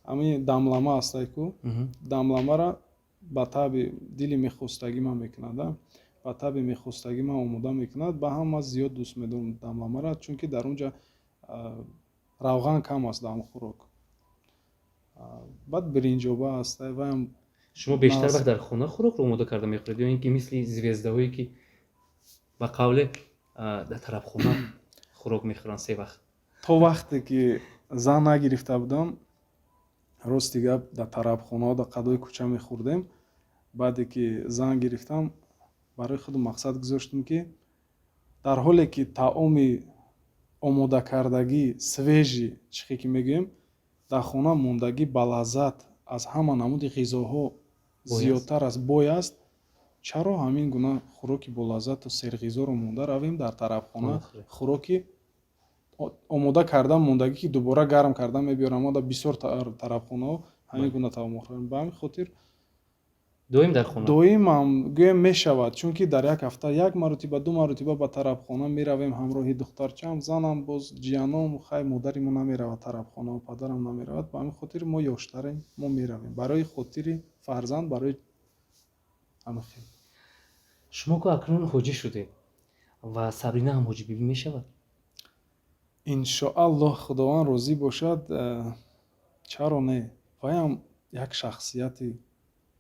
ҳамин дамлама ҳастай ку, дамламара ба таъби дили мехостагӣ ман мекунад, ба таъби мехостагӣ ман омода мекунад. Ба ҳам ман зиёд дӯст медорам дамламара, чунки дар он ҷа равған кам аст дар он хӯрок. Баъд биринҷоба ҳастай, ваям. Шумо бештар Нағз. вақт дар хона хӯрокро омода карда мехӯред ё ин ки мисли звезда ҳое, ки ба қавле дар тарабхона хӯрок мехӯранд се вақт? То вақте ки зан нагирифта будам, рости гап, дар тарабхонаҳо, дар қадои кӯча мехӯрдем. Баъде ки зан гирифтам, барои худам мақсад гузоштам, ки дар ҳоле ки таоми омодакардагӣ, свежий, чихе ки мегӯем, дар хона мондагӣ балаззат аз ҳама намуди ғизоҳо Бой аст. зиёдтар аст, бой аст, чаро ҳамин гуна хӯроки болаззату серғизоро монда равем, дар тарабхона Хӯрем? хӯроки омода карда мондагӣ, ки дубора гарм карда мебиёрам. Мо дар бисёр тарабхонаҳо ҳамин гуна таом мехӯрем. Ба ҳамин хотир Доим дар хона. Доимам гӯем мешавад, чунки дар як ҳафта як маротиба, ду маротиба ба тарабхона меравем ҳамроҳи духтарчам, занам, боз ҷияном. Хай, модари мо намеравад тарабхона, падарам намеравад. Ба ҳамин хотир мо ёштарем, мо меравем барои хотири фарзанд, барои ҳамин хел. Шумо ку акнун ҳоҷӣ шудед ва Сабрина ҳам ҳоҷибибӣ мешавад? Иншоаллоҳ, Худованд розӣ бошад, чаро не? Ваям як шахсияте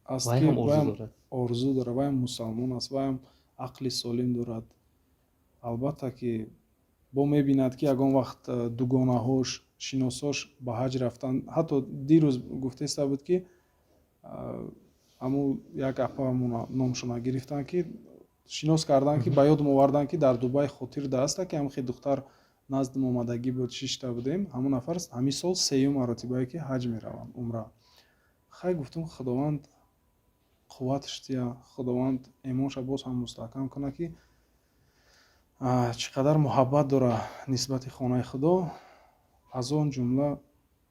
аст, Вай ки ҳам орзу ваям дорад. орзу дорад, ваям мусалмон аст, ваям ақли солим дорад. Албатта ки бо мебинад, ки ягон вақт дугонаҳош, шиносош ба ҳаҷ рафтан. Ҳатто дирӯз гуфтеста буд, ки ҳамун як апаамона номшона гирифтанд, ки шинос карданд, ки ба ёдам оварданд, ки дар Дубай хотир даста, ки ҳамхе духтар наздим омадагӣ буд, шишта будем. Ҳамон нафар ҳамин сол сеюм маротибае ки ҳаҷ мераванд, умра. Хай, гуфтум, Худованд қувватш дия, Худованд имонша боз ҳам мустаҳкам кунад, ки чӣ қадар муҳаббат дора нисбати хонаи Худо, аз он ҷумла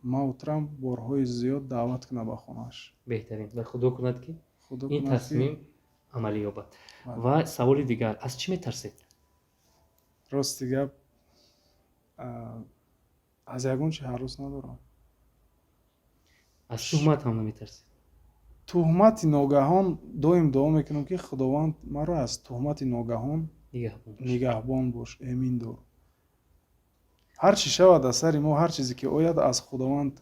мавтрам борҳои зиёд даъват кунад ба хонааш. Беҳтарин, ва Худо кунад, ки Худо ин кунад, ки тасмим амалӣ ёбад. Бале. Ва саволи дигар: аз чӣ метарсед? Рости гап, аз ягон чи ҳарос надорам. Аз туҳмат ҳам наметарсед? Туҳмати ногаҳон, доим дуо мекунам, ки Худованд маро аз туҳмати ногаҳон нигаҳбон бош. Нигаҳбон бош, эмин дор. Ҳар чӣ шавад аз сари мо, ҳар чизе ки ояд, аз Худованд,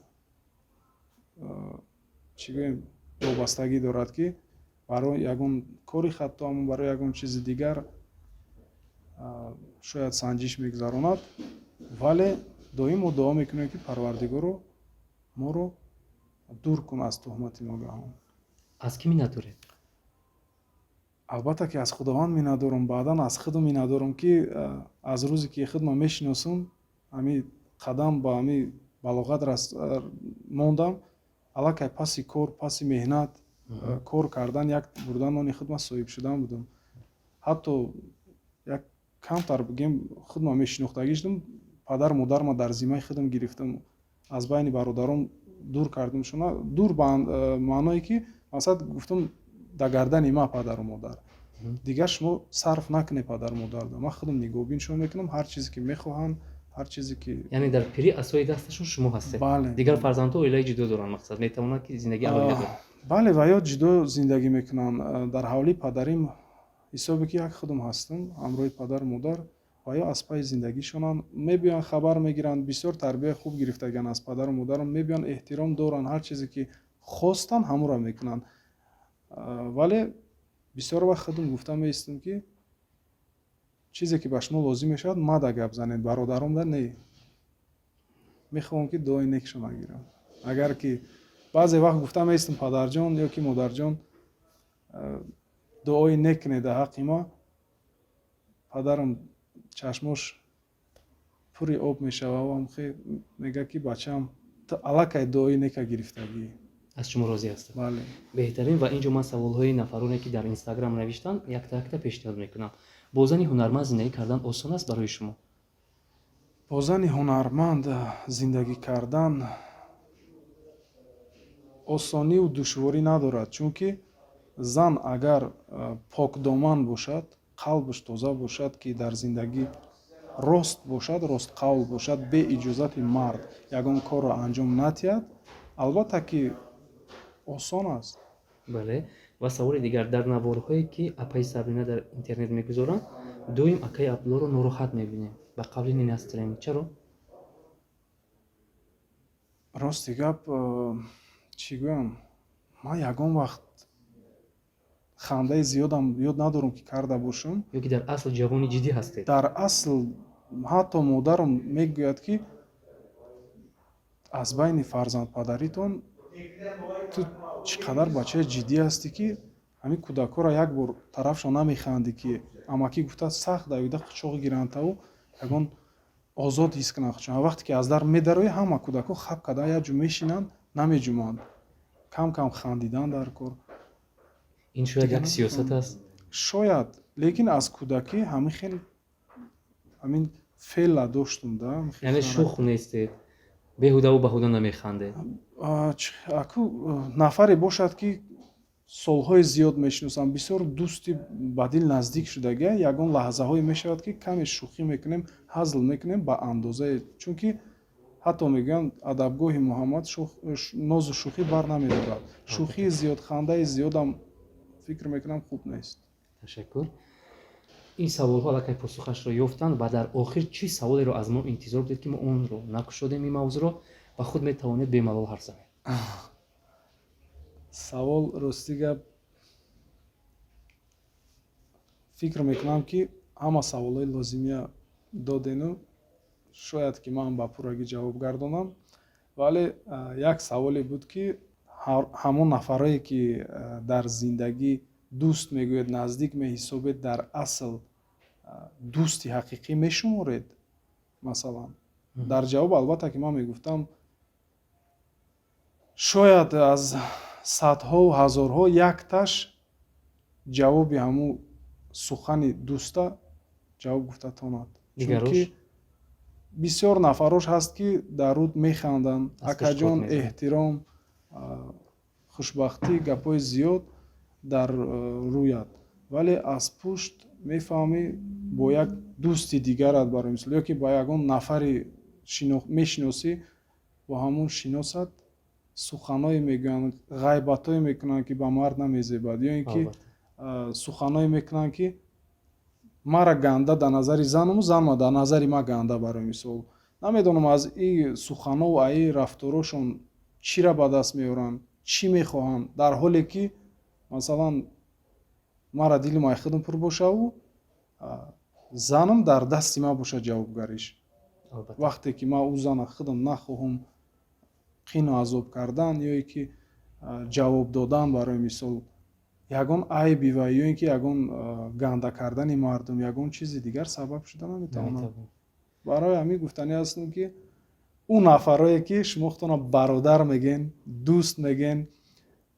чӣ гӯем, вобастагӣ дорад, ки барои ягон кори хатоам, барои ягон чизи дигар шояд санҷиш мегузаронад. Вале доим мо дуо мекунем, ки Парвардигоро моро дур кун аз туҳмати ногаҳон. Аз кӣ миннат доред? Албатта ки аз Худованд миннатдорам, баъдан аз худам миннатдорам, ки аз рӯзе ки худма мешиносам, ҳами қадам ба ҳами балоғат мондам, аллакай паси кор, паси меҳнат, кор кардан, як бурдан нони худма, соҳиб шудан будам. Ҳатто як камтар бигем, худма мешинохтагӣ шудам, падару модарма дар зиммаи худам гирифтам, аз байни бародарон дур кардамшона. Дур ба маъное ки, масалан, гуфтам, дар гардани ма падару модар, дигар шумо сарф накунед падару модарда, ман худам нигаҳбоншон мекунам, ҳар чизе ки мехоҳанд, ҳар чизе ки Яъне дар пирӣ асои дасташон шумо ҳастед? Бале. Дигар фарзандҳо оилаи ҷудо доранд, мақсад, метавонанд, ки зиндагии алоҳида доранд? Бале, ва ё ҷудо зиндагӣ мекунанд. Дар ҳавлии падарим ҳисобе ки як худам ҳастам ҳамроҳи падару модар, ва ё аз пайи зиндагишонанд, мебиёянд, хабар мегиранд. Бисёр тарбияи хуб гирифтагианд аз падару модарам. Мебиёянд, эҳтиром доранд, ҳар чизе ки хостанд, ҳамонро мекунанд. Вале Бисёр вақт худам гуфта меистам, ки чизе ки ба шумо лозим мешавад, мада гап занед, бародаромда не. Мехоҳам, ки дуои некшона гирам. Агар ки баъзе вақт гуфта меистам, падарҷон ё ки модарҷон, дуои нек кунед дар ҳаққи ма, падарам чашмош пури об мешава, мегӯяд, ки бачаам, ту аллакай дуои нека гирифтагӣ. Аз шумо розӣ ҳастам. Бале. Беҳтарин. Ва инҷо ман саволҳои нафароне, ки дар Инстаграм навиштанд, якта якта пешниҳод мекунам. Бо зани ҳунарманд зиндагӣ кардан осон аст барои шумо? Бо зани ҳунарманд зиндагӣ кардан осониву душворӣ надорад, чунки зан агар покдоман бошад, қалбаш тоза бошад, ки дар зиндагӣ рост бошад, ростқавл бошад, бе иҷозати мард ягон корро анҷом надиҳад, албатта ки осон аст. Бале, ва саволи дигар: дар наворҳое, ки апаи Сабрина дар интернет мегузоранд, доим акаи Абдуллоро нороҳат мебинем, ба қавли не настроение. Чаро? Рости гап, чӣ гӯям, ман ягон вақт хандаи зиёдам ёд надорам, ки карда бошам. Ё ки дар асл ҷавони ҷиддӣ ҳастед? Дар асл ҳатто модарам мегӯяд, ки аз байни фарзандпадаритон ту чӣ қадар бачаи ҷиддӣ ҳастӣ, ки ҳамин кӯдакҳоро як бор тарафшон намехандӣ, ки амакӣ гуфта сахт давида қучоқ гирандтаву ягон озод ҳис кунанд худшон. Вақте ки аз дар медароӣ, ҳама кӯдакҳо хаб карда як ҷо мешинанд, намеҷуманд. Кам кам хандидан дар кор. Ин шояд як сиёсат аст. Шояд, лекин аз кӯдакӣ ҳамин хел ҳамин феъла доштум да. Яъне шӯх нестед, беҳудаву баҳуда намехандед? Аку нафаре бошад, ки солҳои зиёд мешиносам, бисёр дӯсти ба дил наздик шудагия, ягон лаҳзаҳое мешавад, ки каме шӯхӣ мекунем, ҳазл мекунем ба андозае, чунки ҳатто мегӯянд, адабгоҳи Муҳаммад нозу шӯхӣ бар намедорад. Шӯхии зиёд, хандаи зиёдам, фикр мекунам, хуб нест. Ташаккур. Ин саволҳо аллакай посухашро ёфтанд. Ва дар охир чӣ саволеро аз мо интизор будед, ки мо онро накушодем, ин мавзӯъро, ва худ метавонед бемалол ҳарф занед? Савол, рости гап, фикр мекунам, ки ҳама саволҳои лозимия додену шояд ки ман ба пуррагӣ ҷавоб гардонам, вале як саволе буд, ки ҳамон нафарое, ки дар зиндагӣ дӯст мегӯед, наздик меҳисобед, дар асл дӯсти ҳақиқӣ мешуморед, масалан. Дар ҷавоб, албатта ки ман мегуфтам, шояд аз садҳову ҳазорҳо якташ ҷавоби ҳамун сухани дӯста ҷавоб гуфта тонад, чунки бисёр нафарош ҳаст, ки дар руд механданд, акаҷон, эҳтиром, хушбахтӣ, гапҳои зиёд дар рӯяд, вале аз пушт мефаҳмӣ, бо як дӯсти дигарат, барои мисол, ё ки ба ягон нафари мешиносӣ, бо ҳамон шиносат суханҳое мегӯянд, ғайбатҳое мекунанд, ки ба мард намезебад, ё ин ки суханҳое мекунанд, ки мара ганда дар назари занаму занма дар назари ма ганда, барои мисол. Намедонам, аз ин суханҳову аз ин рафторошон чиро ба даст меоранд, чӣ мехоҳанд, дар ҳоле ки, масалан, мара дилим ай худам пур бошаву занам дар дасти ман бошад ҷавобгариш. Вақте ки ман ӯ зана худам нахоҳам қину азоб кардан ё ки ҷавоб додан, барои мисол, ягон айби ва ё ин ки ягон ганда кардани мардум, ягон чизи дигар сабаб шуда наметавонад. Барои ҳамин гуфтанӣ ҳастам, ки ӯ нафарое, ки шумо худтонро бародар мегӯен, дӯст мегӯен,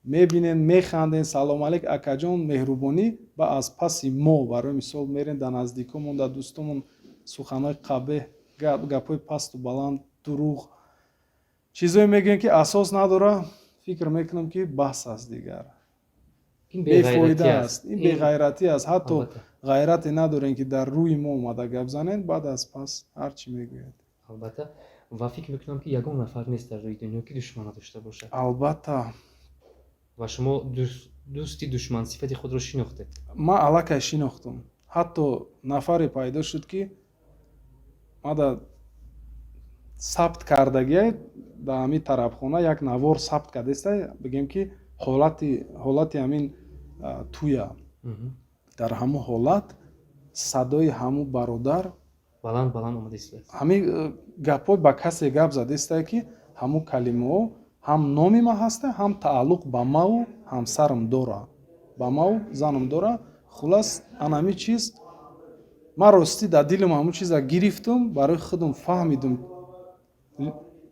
мебинен, механден, салом алейк, акаҷон, меҳрубонӣ, ва аз паси мо, барои мисол, мерен дар наздикомон, дар дӯстомон суханҳои қабеҳ, гапҳои пасту баланд, дурӯғ, чизое мегӯем, ки асос надора, фикр мекунам, ки баҳс аст дигар, бефоида аст, ин беғайратӣ аст. Ҳатто ғайрате надорем, ки дар рӯи мо омада гап занед, баъд аз пас ҳар чӣ мегӯяд. Албатта, ва фикр мекунам, ки ягон нафар нест дар рӯи дунё, ки душман надошта бошад. Албатта. Ва шумо дӯсти душмансифати худро шинохтед? Ман аллакай шинохтам. Ҳатто нафаре пайдо шуд, ки мада сабт кардагия, дар ҳамин тарабхона як навор сабт кардаиста, бигем, ки ҳолати ҳамин туя. Дар ҳамун ҳолат садои ҳамун бародар баланд баланд омада истодааст. Ҳамин гапҳои ба касе гап задистае, ки ҳамун калимаҳо ҳам номи ман ҳаста, ҳам тааллуқ ба маву ҳамсарам дора, ба маву занам дора. Хулас, анами чиз ман ростӣ дар дилам ҳамун чиза гирифтум, барои худам фаҳмидум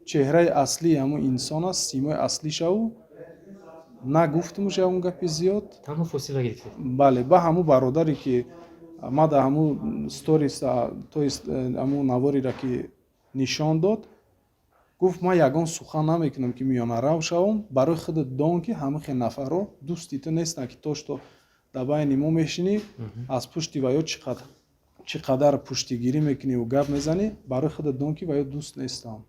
чеҳраи аслии ҳамун инсон аст, симои аслишаву нагуфтумуш ягон гапи зиёд. Танҳо фосила гирифтед. Бале, ба ҳамун бародаре, ки ма дар ҳамун сторис, то есть ҳамун наворира ки нишон дод, гуфт: «Ман ягон сухан намекунам, ки миёнарав шавам. Барои худат дон, ки ҳамин хел нафарҳо дӯсти ту нестанд, ки то что дар байни мо мешинӣ, аз пушти ваё чӣ қадар пуштигирӣ мекуниву гап мезанӣ, барои худат дон, ки ваё дӯст нестанд».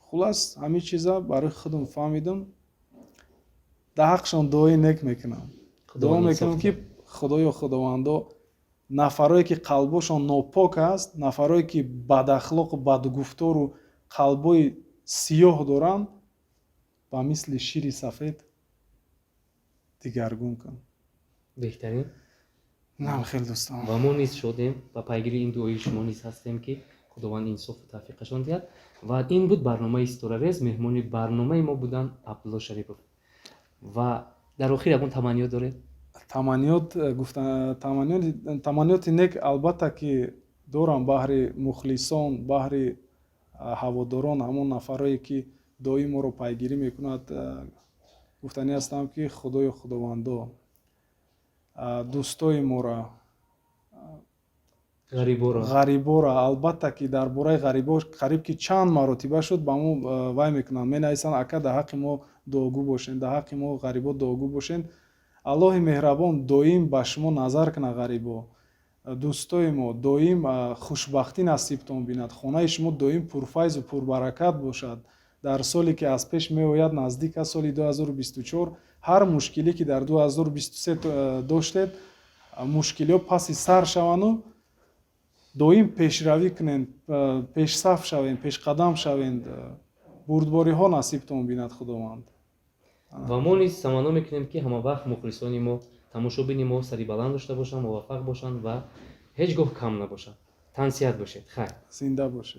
Хулас, ҳамин чиза барои худам фаҳмидам, дар ҳаққшон дуои нек мекунам, дуо мекунам, ки Худоё, Худовандо, нафарое ки қалбошон нопок аст, нафарое ки бадахлоқу бадгуфтору қалбои сиёҳ доранд, ба мисли шири сафед дигаргун кун. Беҳтарин. Нам хел, дӯстон. Ва мо низ шодем ва пайгири ин дуои шумо низ ҳастем, ки Худованд инсофу тавфиқашон диҳад. Ва ин буд барномаи «Ситорарез». Меҳмони барномаи мо буданд Абдулло Шарипов. Ва дар охир ягон таманниёт доред? Таманниёт гуфта, таманниёти нек, албатта, ки дорам баҳри мухлисон, баҳри ҳаводорон, ҳамон нафарое, ки доим моро пайгирӣ мекунад. Гуфтанӣ ҳастам, ки Худоё, Худовандо, дӯстои моро, ғариборо, ғариборо, албатта, ки дар бораи ғарибо қариб ки чанд маротиба шуд, ба мо вай мекунанд, менависанд: «Ака, дар ҳаққи мо дуогӯ бошед, дар ҳаққи мо ғарибо дуогӯ бошед». Аллоҳи меҳрабон доим ба шумо назар кунад, ғарибо, дӯстои мо, доим хушбахтӣ насибтон бинад, хонаи шумо доим пурфайзу пурбаракат бошад. Дар соле, ки аз пеш меояд, наздик аст соли 2024, ҳар мушкиле, ки дар 2023 доштед, мушкилиҳо паси сар шаванду доим пешравӣ кунед, пешсаф шавед, пешқадам шавед, бурдбориҳо насибтон бинад Худованд. Ва мо низ таманно мекунем, ки ҳамавақт мухлисони мо, тамошобини мо сари баланд дошта бошанд, муваффақ бошанд ва ҳеҷ гоҳ кам набошанд. Тансиҳат бошед, хайр. Зинда бошед.